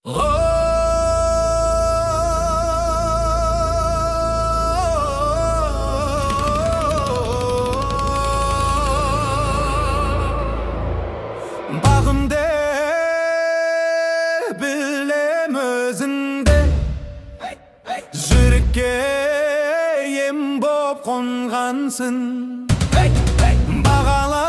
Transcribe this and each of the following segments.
Бағым деп білем өзіңді, жүрекке ем боп қонғансың. Бағала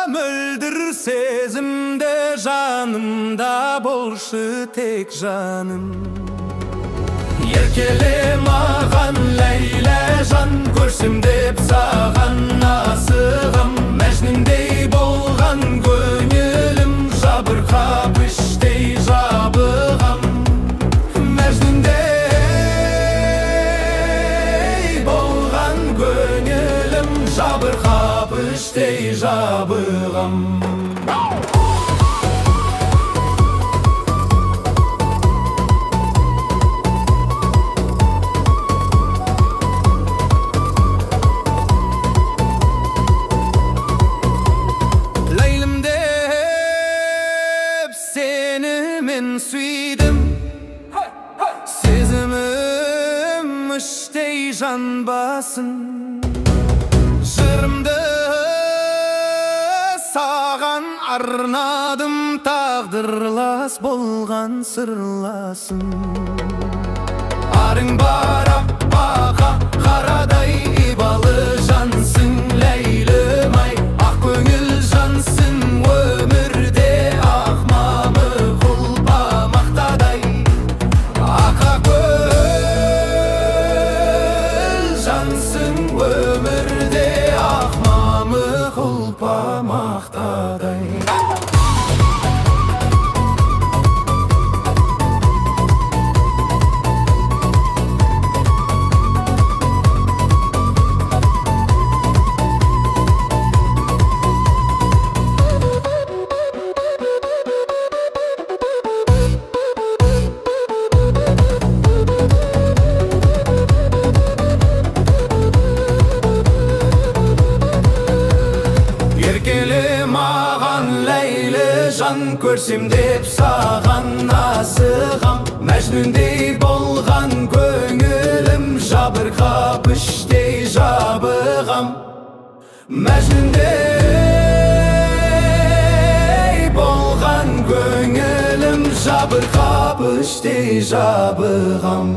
мөлдір сезімді, жанымда болшы тек жаным. Еркеле маған, Ләйлә жан, көрсем деп саған асығам. Мәжнүндей болған көңілім, жабырқап іштей жабығам. Мәжнүндей болған көңілім, жабырқап іштей жабығам. Мен сүйдім, сезімім іштей жанбасын. Жырымды саған арнадым, тағдырлас болған сырласым. Арың бар аппақ қарадай, ибалы жансың, Ләйлім ай. Ақ көңіл жансың, өмірде ақ мамық ұлпа мақтадай. Ақа көл жансың, өмірде ақ мамық ұлпа мақтадай. Еркеле маған, Ләйлі жан, көрсем деп саған асығам. Мәжнүндей болған көңілім, жабырқап іштей жабығам. Мәжнүндей болған көңілім, жабырқап іштей жабығам.